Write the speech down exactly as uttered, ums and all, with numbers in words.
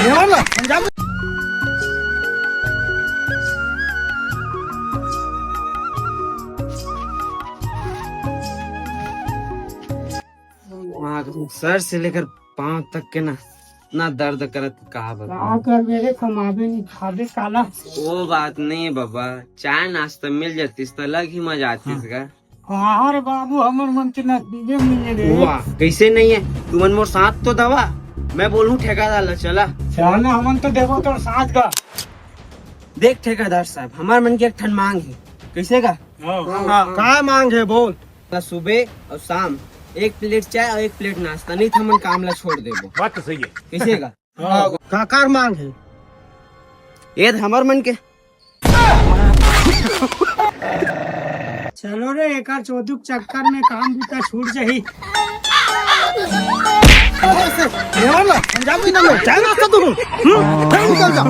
ये वाला, पंजाब। वहाँ सर से लेकर पाँव तक के ना, ना दर्द करत, का बाबा। का कर मेरे, कमाबे नहीं खाबे काला। वो बात नहीं बाबा, चाय नाश्ता मिल जातीस त अलग ही मजा आतीस हाँ। का। हाँ रे बाबू, हमर मन के नसीबे मिले रे। वाह, कैसे नहीं है? तुमन मोर साथ तो दवा, मैं बोलूँ ठेकेदार ला, चला। चल ना, हमन तो देबो तोर साथ का। देख ठेकेदार साहब, हमार मन के एक ठन मांग है। कैसे का? हाँ। हाँ, का मांग है बोल। सुबह और शाम एक प्लेट चाय और एक प्लेट नाश्ता, नहीं तो हमन काम ला छोड़ देबो। बात तो सही है। कैसे का? हाँ, का कार मांग है? ये तो हमर मन के। चलो रे, एकर चोदुक चक्कर में काम भी तो छूट जाही। ये वाला, पंजाबी ना मैं, चाय नाश्ता दूँ। हम्म, चाय निकल जा।